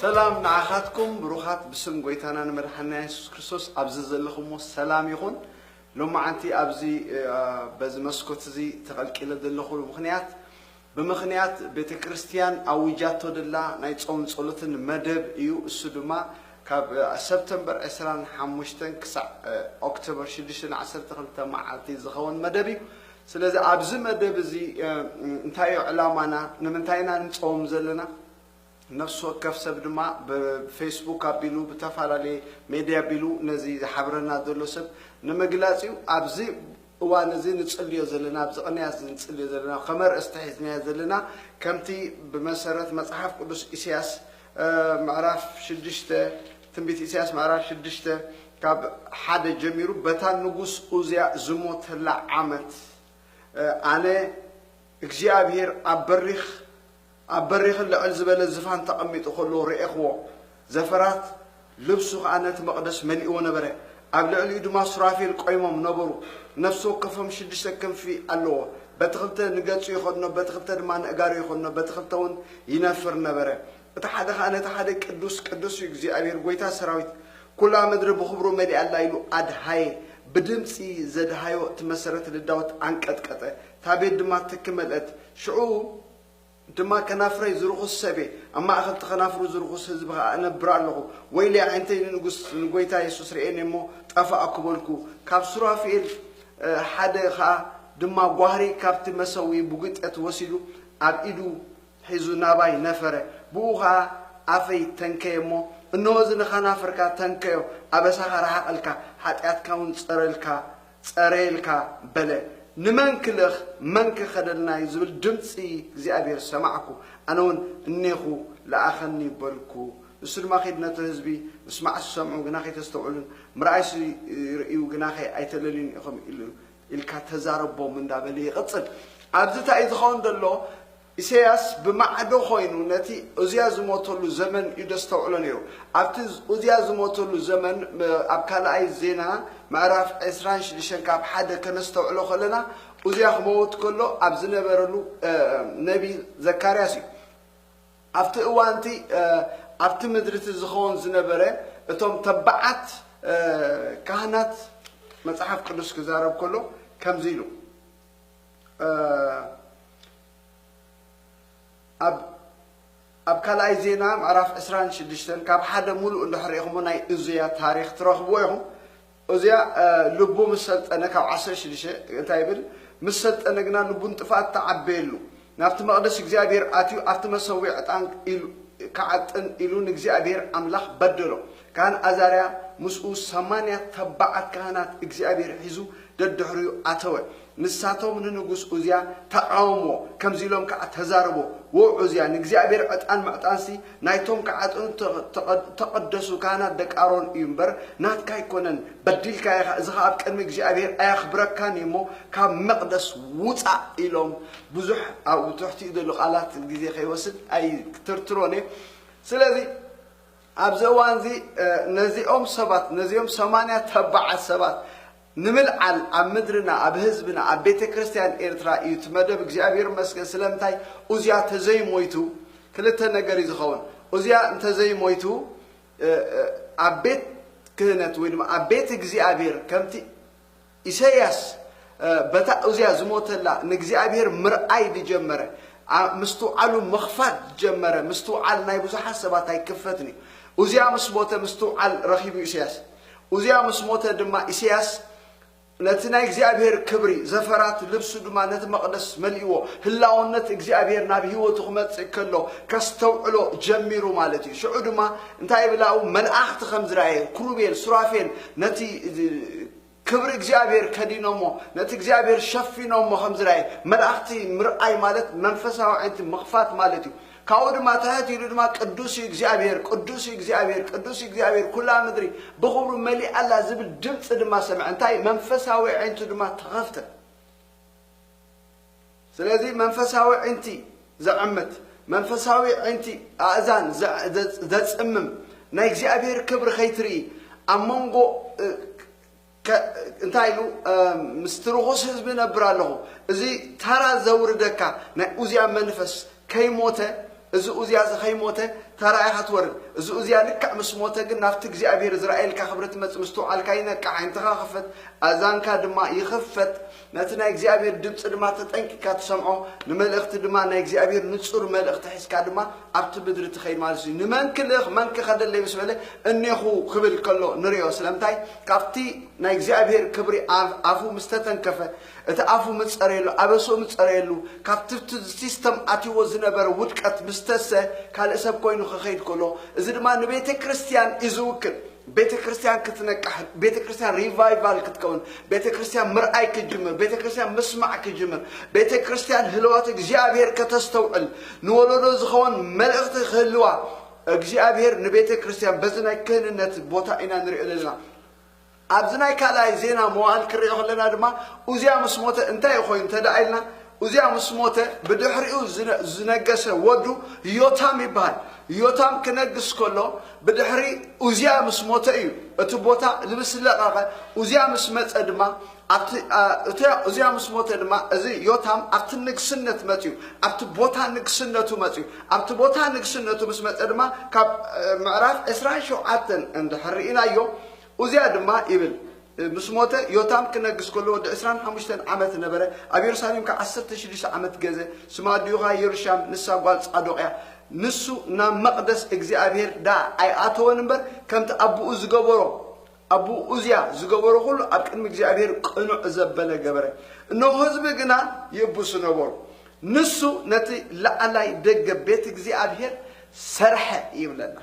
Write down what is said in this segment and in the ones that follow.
ሰላም ንዓኻትኩም ብሩኻት ብስም ጎይታናን መድሓንና የሱስ ክርስቶስ ኣብዚ ዘለኹሞ ሰላም ይኹን። ሎማዓንቲ ኣብዚ በዚ መስኮት እዚ ተቐልቂለ ዘለኹሉ ምኽንያት ብምኽንያት ቤተ ክርስትያን ኣዊጃቶ ደላ ናይ ጾም ጸሎትን መደብ እዩ። እሱ ድማ ካብ ሰብተምበር ዕስራን ሓሙሽተን ክሳዕ ኦክቶበር ሽዱሽተ ዓሰርተ ክልተ መዓልቲ ዝኸውን መደብ እዩ። ስለዚ ኣብዚ መደብ እዚ እንታይ እዩ ዕላማና? ንምንታይ ኢና ንጸውም ዘለና? ነፍሲ ወከፍ ሰብ ድማ ብፌስቡክ ኣቢሉ ብተፈላለየ ሜድያ ኣቢሉ ነዚ ዝሓብረና ዘሎ ሰብ ንምግላጽ እዩ። ኣብዚ እዋን እዚ ንጽልዮ ዘለና፣ ኣብዚ ቅንያት እዚ ንጽልዮ ዘለና፣ ከም ኣርእስቲ ሒዝናዮ ዘለና ከምቲ ብመሰረት መጽሓፍ ቅዱስ ኢሳያስ ምዕራፍ ሽዱሽተ ትንቢት ኢሳያስ ምዕራፍ ሽዱሽተ ካብ ሓደ ጀሚሩ በታ ንጉስ ኡዝያ ዝሞተላ ዓመት ኣነ እግዚኣብሔር ኣብ በሪኽ ኣብ በሪኽን ልዕል ዝበለ ዝፋን ተቐሚጡ ከሎ ርኤኽዎ። ዘፈራት ልብሱ ኸኣ ነቲ መቕደስ መሊእዎ ነበረ። ኣብ ልዕሊኡ ድማ ሱራፌል ቆይሞም ነበሩ። ነፍሲ ወከፎም ሽዱሽተ ክንፊ ኣለዎ። በቲ ክልተ ንገጹ ይኸድኖ፣ በቲ ክልተ ድማ ንእጋሩ ይኸድኖ፣ በቲ ክልተ እውን ይነፍር ነበረ። እቲ ሓደ ኸኣ ነቲ ሓደ ቅዱስ ቅዱስ እዩ እግዚኣብሔር ጐይታ ሰራዊት፣ ኵላ ምድሪ ብኽብሩ መሊኣ ኣላ ኢሉ ኣድሃየ። ብድምጺ ዘድሃዮ እቲ መሰረት ልዳውት ኣንቀጥቀጠ፣ እታ ቤት ድማ ትኪ መልአት። ሽዑ ድማ ከናፍረይ ዝርኹስ ሰብ እየ፣ ኣብ ማእከል እቲ ከናፍሩ ዝርኹስ ህዝቢ ኸኣ እነብር ኣለኹ። ወይለይ ኣዒንተይ ንንጉስ ንጐይታ የሱስ ርእየን እሞ ጠፋእኩ በልኩ። ካብ ሱራፌል ሓደ ኸኣ ድማ ጓህሪ ካብቲ መሰውኢ ብጒጠት ወሲዱ ኣብ ኢዱ ሒዙ ናባይ ነፈረ። ብኡ ኸኣ ኣፈይ ተንከየ እሞ፣ እንሆ እዚ ንኸናፍርካ ተንከዮ፣ ኣበሳኻ ረሓቐልካ፣ ሓጢኣትካ እውን ጸረልካ ጸረየልካ በለ። ንመን ክልእኽ መን ክኸደልና እዩ ዝብል ድምፂ እግዚኣብሔር ሰማዕኩ። ኣነ እውን እኔኹ ለኣኸኒ በልኩ። ንሱ ድማ ኺድ ነቲ ህዝቢ ምስማዕ ዝሰምዑ ግና ከይተስተውዕሉን ምርኣይሲ ይርእዩ ግና ከይ ኣይተለልዩን ኢኹም ኢሉ ኢልካ ተዛረቦም እንዳበለ ይቕፅል። ኣብዚ እንታይ እዩ ዝኸውን ዘሎ? ኢሳያስ ብማዕዶ ኮይኑ ነቲ ኡዝያ ዝሞተሉ ዘመን እዩ ደስተውዕሎ ነይሩ። ኣብቲ ኡዝያ ዝሞተሉ ዘመን ኣብ ካልኣይ ዜና ምዕራፍ ዕስራን ሽዱሽተን ካብ ሓደ ከነስተውዕሎ ከለና ኡዝያ ክመውት ከሎ ኣብ ዝነበረሉ ነቢ ዘካርያስ እዩ። ኣብቲ እዋንቲ ኣብቲ ምድሪ እቲ ዝኸውን ዝነበረ እቶም ተባዓት ካህናት መጽሓፍ ቅዱስ ክዛረብ ከሎ ከምዚ ኢሉ ኣብ ኣብ ካልኣይ ዜና ምዕራፍ ዕስራን ሽዱሽተን ካብ ሓደ ሙሉእ እንድሕር ርኢኹሞ ናይ እዙያ ታሪኽ ትረኽብዎ ኢኹም። እዙያ ልቡ ምስ ሰልጠነ ካብ ዓሰርተ ሽዱሽተ እንታይ ይብል? ምስ ሰልጠነ ግና ልቡ ንጥፍኣት ተዓበየሉ። ናብቲ መቕደስ እግዚኣብሔር ኣትዩ ኣብቲ መሰዊ ዕጣን ኢሉ ክዓጥን ኢሉ ንእግዚኣብሔር ኣምላኽ በደሎ። ካህን ኣዛርያ ምስኡ ሰማንያ ተባዓት ካህናት እግዚኣብሔር ሒዙ ደድሕሪኡ ኣተወ። ንሳቶም ንንጉስ ኡዝያ ተቓወምዎ፣ ከምዚ ኢሎም ከዓ ተዛረቦ፣ ወ ዑዝያ፣ ንእግዚኣብሔር ዕጣን ምዕጣንሲ ናይቶም ክዓጥኑ ተቐደሱ ካህናት ደቂ ኣሮን እዩ እምበር ናትካ ኣይኮነን፣ በዲልካ ኢኻ፣ እዚ ኸዓ ኣብ ቅድሚ እግዚኣብሔር ኣየኽብረካን እዩ እሞ ካብ መቕደስ ውፃእ ኢሎም ብዙሕ ኣብኡ ትሕቲኡ ዘሎ ቃላት ግዜ ከይወስድ ኣይክትርትሮን እየ። ስለዚ ኣብዚ እዋን እዚ ነዚኦም ሰባት ነዚኦም ሰማንያ ተባዓት ሰባት ንምልዓል ኣብ ምድርና ኣብ ህዝብና ኣብ ቤተ ክርስቲያን ኤርትራ እዩ እቲ መደብ። እግዚኣብሔር ይመስገን። ስለምንታይ? ኡዝያ ተዘይሞይቱ ክልተ ነገር እዩ ዝኸውን። ኡዝያ እንተዘይሞይቱ ኣብ ቤት ክህነት ወይ ድማ ኣብ ቤት እግዚኣብሔር ከምቲ ኢሳይያስ በታ ኡዝያ ዝሞተላ ንእግዚኣብሔር ምርኣይ ዝጀመረ፣ ምስትውዓሉ ምኽፋት ዝጀመረ፣ ምስትውዓል ናይ ብዙሓት ሰባት ኣይክፈትን እዩ። ኡዝያ ምስ ሞተ ምስትውዓል ረኺቡ ኢሳይያስ። ኡዝያ ምስ ሞተ ድማ ኢሳይያስ ነቲ ናይ እግዚኣብሔር ክብሪ ዘፈራት ልብሱ ድማ ነቲ መቕደስ መሊእዎ። ህላውነት እግዚኣብሔር ናብ ህይወቱ ክመጽእ ከሎ ከስተውዕሎ ጀሚሩ ማለት እዩ። ሽዑ ድማ እንታይ ይብል ኣብኡ? መላእኽቲ ከም ዝረኣየ፣ ክሩቤል፣ ሱራፌል ነቲ ክብሪ እግዚኣብሔር ከዲኖሞ፣ ነቲ እግዚኣብሔር ሸፊኖሞ ከም ዝረኣየ፣ መላእኽቲ ምርኣይ ማለት መንፈሳዊ ዓይንቲ ምኽፋት ማለት እዩ። ካብኡ ድማ ትሕት ኢሉ ድማ ቅዱስ እዩ እግዚኣብሔር፣ ቅዱስ እዩ እግዚኣብሔር፣ ቅዱስ እዩ እግዚኣብሔር፣ ኩላ ምድሪ ብኽብሩ መሊኣ ኣላ ዝብል ድምፂ ድማ ሰምዐ። እንታይ? መንፈሳዊ ዓይንቱ ድማ ተኸፍተ። ስለዚ መንፈሳዊ ዓይንቲ ዘዕምት፣ መንፈሳዊ ዓይንቲ ኣእዛን ዘ- ዘ- ዘጽምም፣ ናይ እግዚኣብሔር ክብሪ ከይትርኢ፣ ኣብ መንጎ እ፣ ከ- እንታይ ኢሉ እ፣ ምስቲ ርኹስ ህዝቢ ነብር ኣለኹ። እዚ ታራ ዘውርደካ ናይ ኡዝያ መንፈስ ከይሞተ እዚ ኡዝያ እዚ ከይሞተ ተራእኻ ትወርድ። እዚ ኡዝያ ልክዕ ምስ ሞተ ግን ናብቲ እግዚኣብሔር ዝረኣየልካ ክብሪ ትመጽእ። ምስትውዓልካ ይነቅሕ፣ ዓይንትኻ ክፈት፣ ኣእዛንካ ድማ ይኽፈት። ነቲ ናይ እግዚኣብሔር ድምፂ ድማ ተጠንቂካ ትሰምዖ፣ ንመልእኽቲ ድማ ናይ እግዚኣብሔር ንጹር መልእኽቲ ሒዝካ ድማ ኣብቲ ምድሪ ትኸይድ ማለት እዩ። ንመንክ ልእኽ መንክ ከደለይ ምስ በለ እኔኹ ክብል ከሎ ንሪኦ። ስለምንታይ? ካብቲ ናይ እግዚኣብሔር ክብሪ ኣፍ-፣ ኣፉ ምስ ተተንከፈ፣ እቲ ኣፉ ምጸረየሉ፣ ኣበስኡ ምጸረየሉ፣ ካብቲ እቲ ሲስተም ኣትይዎ ዝነበረ ውድቀት ምስ ተሰ ካልእ ሰብ ኮይኑ ክኸይድ ከሎ፣ እዚ ድማ ንቤተ ክርስቲያን እዩ ዝውክል። ቤተ ክርስቲያን ክትነቅሕ፣ ቤተ ክርስቲያን ሪቫይቫል ክትከውን፣ ቤተ ክርስቲያን ምርኣይ ክጅምር፣ ቤተ ክርስቲያን ምስማዕ ክጅምር፣ ቤተ ክርስቲያን ህልዋት እግዚኣብሔር ከተስተውዕል፣ ንወለዶ ዝኸውን መልእኽቲ ክህልዋ እግዚኣብሔር ንቤተ ክርስቲያን በዚ ናይ ክህንነት ቦታ ኢና ንሪኦ ዘለና። ኣብዚ ናይ ካልኣይ ዜና መዋእል ክሪኦ ከለና ድማ ኡዝያ ምስ ሞተ እንታይ እዩ ኮይኑ እንተ ደኣ ኢልና፣ ኡዝያ ምስ ሞተ ብድሕሪኡ ዝነ-፣ ዝነገሰ ወዱ ዮታም ይበሃል። ዮታም ክነግስ ከሎ ብድሕሪ ኡዝያ ምስ ሞተ እዩ እቲ ቦታ ምስ ለቐቐ፣ ኡዝያ ምስ መጸ ድማ ኣብቲ፣ አ፣ እቲ ኡዝያ ምስ ሞተ ድማ እዚ ዮታም ኣብቲ ንግስነት መጽዩ፣ ኣብቲ ቦታ ንግስነቱ መጽዩ። ኣብቲ ቦታ ንግስነቱ ምስ መጸ ድማ ካብ፣ እ፣ ምዕራፍ ዕስራን ሸውዓተን እንድሕር ርኢናዮ፣ ኡዝያ ድማ ይብል፣ እ፣ ምስ ሞተ ዮታም ክነግስ ከሎ ወዲ ዕስራን ሓሙሽተን ዓመት ነበረ። ኣብ የሩሳሌም ከኣ ዓሰርተ ሽዱሽተ ዓመት ገዘ። ስማ ኣዲኡ ኸኣ የሩሻም፣ ንሳ ጓል ጻዶቅ እያ። ንሱ ናብ መቕደስ እግዚኣብሔር ደኣ ኣይኣተወን እምበር፣ ከምቲ ኣቦኡ ዝገበሮ፣ ኣቦኡ ኡዝያ ዝገበሮ ኹሉ ኣብ ቅድሚ እግዚኣብሔር ቅኑዕ ዘበለ ገበረ። እነሆ ህዝቢ ግና ይእብሱ ነበሩ። ንሱ ነቲ ላዕላይ ደገ ቤት እግዚኣብሔር ሰርሐ ይብለና።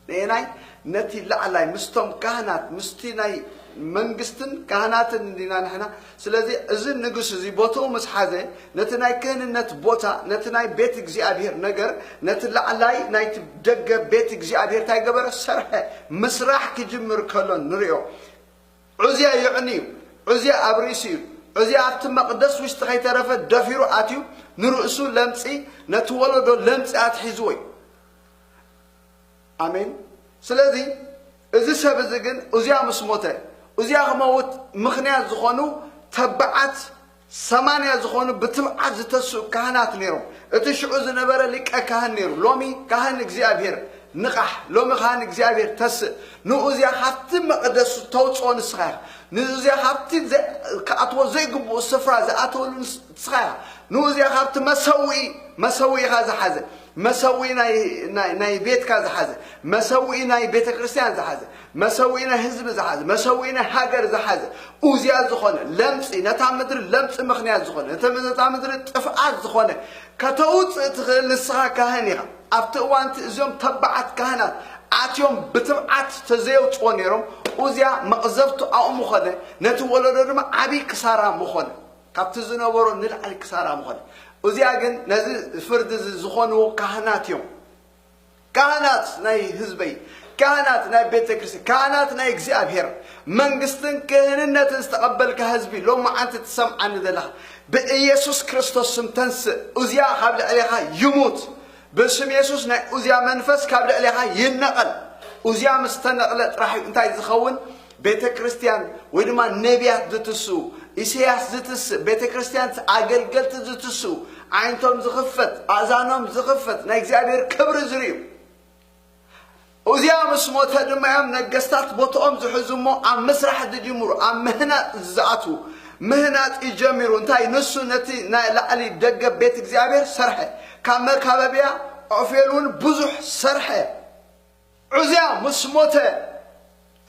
ንኤናይ ነቲ ላዕላይ ምስቶም ካህናት፣ ምስቲ ናይ መንግስትን ካህናትን እንዲና ንሕና። ስለዚ እዚ ንጉስ እዚ ቦታኡ ምስ ሓዘ፣ ነቲ ናይ ክህንነት ቦታ፣ ነቲ ናይ ቤት እግዚኣብሔር ነገር፣ ነቲ ላዕላይ ናይቲ ደገ ቤት እግዚኣብሔር እንታይ ገበረ? ሰርሐ። ምስራሕ ክጅምር ከሎ ንሪኦ። ዑዝያ ይዕኒ እዩ። ዑዝያ ኣብ ርእሲ እዩ። ዑዝያ ኣብቲ መቕደስ ውሽጢ ከይተረፈ ደፊሩ ኣትዩ፣ ንርእሱ ለምጺ፣ ነቲ ወለዶ ለምጺ ኣትሒዝዎ እዩ። ኣሜን። ስለዚ እዚ ሰብ እዚ ግን ኡዝያ ምስ ሞተ፣ ኡዝያ ክመውት ምኽንያት ዝኾኑ ተባዓት ሰማንያ ዝኾኑ ብትብዓት ዝተስኡ ካህናት ነይሮም። እቲ ሽዑ ዝነበረ ሊቀ ካህን ነይሩ። ሎሚ ካህን እግዚኣብሔር ንቓሕ። ሎሚ ካህን እግዚኣብሔር ተስእ። ንኡዝያ ካብቲ መቕደስ ተውፅኦ ንስኻ ኢኻ። ንኡዝያ ካብቲ ዘ-፣ ክኣትዎ ዘይግብኡ ስፍራ ዝኣተወሉ ንስ-፣ ንስኻ ኢኻ። ንኡዝያ ካብቲ መሰውኢ፣ መሰውኢኻ ዝሓዘ። መሰውኢ ናይ፣ ናይ፣ ናይ ቤትካ ዝሓዘ፣ መሰውኢ ናይ ቤተ ክርስቲያን ዝሓዘ፣ መሰውኢ ናይ ህዝቢ ዝሓዘ፣ መሰውኢ ናይ ሃገር ዝሓዘ፣ ኡዝያ ዝኾነ ለምጺ፣ ነታ ምድሪ ለምጺ ምኽንያት ዝኾነ፣ ነተ-፣ ነታ ምድሪ ጥፍኣት ዝኾነ ከተውጽእ ትኽእል ንስኻ ካህን ኢኻ። ኣብቲ እዋን እቲ እዚኦም ተባዓት ካህናት ኣትዮም ብትብዓት ተዘየውጽዎ ነይሮም፣ ኡዝያ መቕዘፍቱ ኣብኡ ምኾነ፣ ነቲ ወለዶ ድማ ዓብዪ ክሳራ ምኾነ። ካብቲ ዝነበሮ ንላዕሊ ክሳራ ምኾነ። እዚኣ ግን ነዚ ፍርዲ እዚ ዝኾንዎ ካህናት እዮም። ካህናት ናይ ህዝበይ፣ ካህናት ናይ ቤተ ክርስቲያን፣ ካህናት ናይ እግዚኣብሔር መንግስትን ክህንነትን ዝተቐበልካ ህዝቢ፣ ሎማዓንቲ ትሰምዓኒ ዘለኻ፣ ብኢየሱስ ክርስቶስ ስም ተንስእ። እዚኣ ካብ ልዕሌኻ ይሙት። ብስም የሱስ ናይ ኡዝያ መንፈስ ካብ ልዕሌኻ ይነቐል። ኡዝያ ምስ ተነቕለ ጥራሕ እዩ እንታይ ዝኸውን? ቤተ ክርስቲያን ወይ ድማ ነቢያት ዝትስኡ፣ ኢሳያስ ዝትስእ፣ ቤተ ክርስቲያን ኣገልገልቲ ዝትስኡ፣ ዓይነቶም ዝኽፈት፣ ኣእዛኖም ዝኽፈት፣ ናይ እግዚኣብሔር ክብሪ ዝርእዩ። ኡዝያ ምስ ሞተ ድማ እዮም ነገስታት ቦትኦም ዝሕዙ እሞ ኣብ ምስራሕ ዝጅምሩ፣ ኣብ ምህናጽ ዝኣትዉ። ምህናጽ ይጀምሩ። እንታይ? ንሱ ነቲ ናይ ላዕሊ ደገ ቤት እግዚኣብሔር ሰርሐ። ካብ መካበብያ ኦፌል እውን ብዙሕ ሰርሐ። ዑዝያ ምስ ሞተ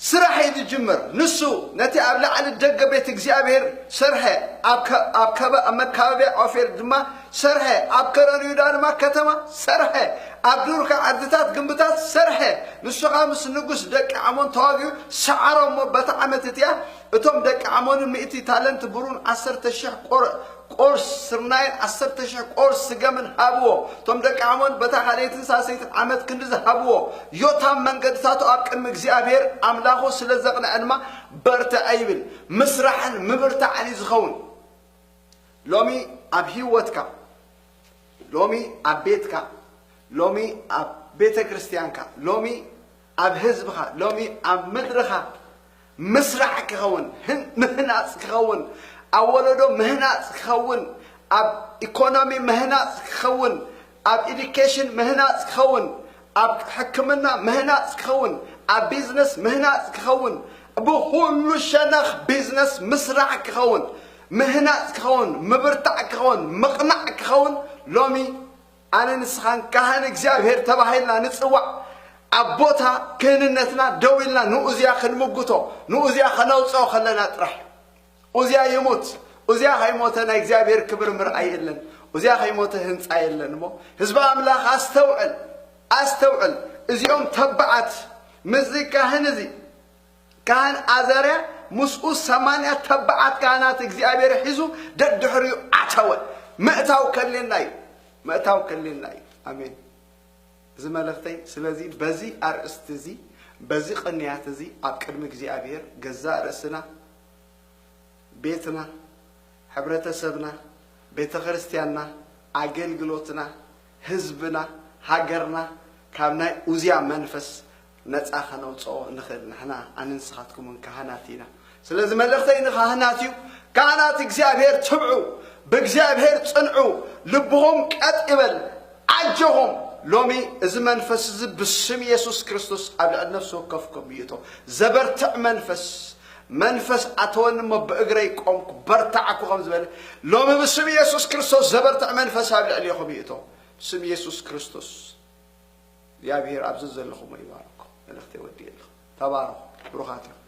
ስራሕ እዩ ዝጅምር። ንሱ ነቲ ኣብ ላዕሊ ደገ ቤት እግዚኣብሔር ሰርሐ፣ ኣብ ከ-፣ ኣብ ከበ-፣ ኣብ መካበብያ ኦፌል ድማ ሰርሐ፣ ኣብ ከረን ይሁዳ ድማ ከተማ ሰርሐ፣ ኣብ ዱር ከኣ ዓድታት ግንብታት ሰርሐ። ንሱ ኸኣ ምስ ንጉስ ደቂ ዓሞን ተዋጊኡ ሰዓሮም እሞ በታ ዓመት እቲኣ እቶም ደቂ ዓሞንን ሚእቲ ታለንት ብሩን ዓሰርተ ሽሕ ቆር-፣ ቆርስ ስርናይን ዓሰርተ ሽሕ ቆርስ ስገምን ሃብዎ። እቶም ደቂ ዓሞን በታ ካልኣይትን ሳልሰይትን ዓመት ክንድዚ ሃብዎ። ዮታም መንገድታቱ ኣብ ቅድሚ እግዚኣብሔር ኣምላኹ ስለ ዘቕንዐ ድማ በርትዐ ይብል። ምስራሕን ምብርታዕን እዩ ዝኸውን። ሎሚ ኣብ ህይወትካ፣ ሎሚ ኣብ ቤትካ፣ ሎሚ ኣብ ቤተ ክርስቲያንካ፣ ሎሚ ኣብ ህዝብኻ፣ ሎሚ ኣብ ምድርኻ ምስራሕ ክኸውን፣ ህን-፣ ምህናጽ ክኸውን፣ ኣብ ወለዶ ምህናጽ ክኸውን፣ ኣብ ኢኮኖሚ ምህናጽ ክኸውን፣ ኣብ ኢዱኬሽን ምህናፅ ክኸውን፣ ኣብ ሕክምና ምህናፅ ክኸውን፣ ኣብ ቢዝነስ ምህናፅ ክኸውን፣ ብኹሉ ሸነኽ ቢዝነስ ምስራሕ ክኸውን፣ ምህናፅ ክኸውን፣ ምብርታዕ ክኸውን፣ ምቕናዕ ክኸውን። ሎሚ ኣነ ንስኻን ካህን እግዚኣብሔር ተባሂልና ንፅዋዕ። ኣብ ቦታ ክህንነትና ደው ኢልና ንኡዝያ ክንምጉቶ፣ ንኡዝያ ከነውፅኦ ከለና ጥራሕ እዩ። ኡዝያ ይሙት። ኡዝያ ከይሞተ ናይ እግዚኣብሔር ክብር ምርኣይ የለን። ኡዝያ ከይሞተ ህንፃ የለን። እሞ ህዝቢ ኣምላኽ ኣስተውዕል፣ ኣስተውዕል። እዚኦም ተባዓት ምስዚ ካህን እዚ፣ ካህን ኣዛርያ ምስኡ ሰማንያ ተባዓት ካህናት እግዚኣብሔር ሒዙ ደድሕሪኡ ኣተወ። ምእታው ከድልየና እዩ። ምእታው ከድልየና እዩ። ኣሜን። እዚ መልእኽተይ። ስለዚ በዚ ኣርእስቲ እዚ፣ በዚ ቅንያት እዚ ኣብ ቅድሚ እግዚኣብሔር ገዛእ ርእስና፣ ቤትና፣ ሕብረተሰብና፣ ቤተ ክርስቲያንና፣ ኣገልግሎትና፣ ህዝብና፣ ሃገርና ካብ ናይ ኡዝያ መንፈስ ነፃ ከነውፅኦ ንኽእል። ንሕና ኣነ ንስኻትኩምን ካህናት ኢና። ስለዚ መልእኽተይ ንካህናት እዩ። ካህናት እግዚኣብሔር ትብዑ፣ ብእግዚኣብሔር ፅንዑ፣ ልብኹም ቀጥ ይበል። ኣጆኹም። ሎሚ እዚ መንፈስ እዚ ብስም ኢየሱስ ክርስቶስ ኣብ ልዕሊ ነፍሲ ወከፍኩም ይእቶ። ዘበርትዕ መንፈስ፣ መንፈስ ኣተወኒ እሞ ብእግረይ ቆምኩ፣ በርታዕኩ ከም ዝበለ፣ ሎሚ ብስም ኢየሱስ ክርስቶስ ዘበርትዕ መንፈስ ኣብ ልዕሌኹም ይእቶ። ብስም ኢየሱስ ክርስቶስ እግዚኣብሔር ኣብዚ ዘለኹም ይባርኩም። መልእኽተይ ወዲእ ኣለኹ። ተባረኹ። ብሩኻት ኢኹም።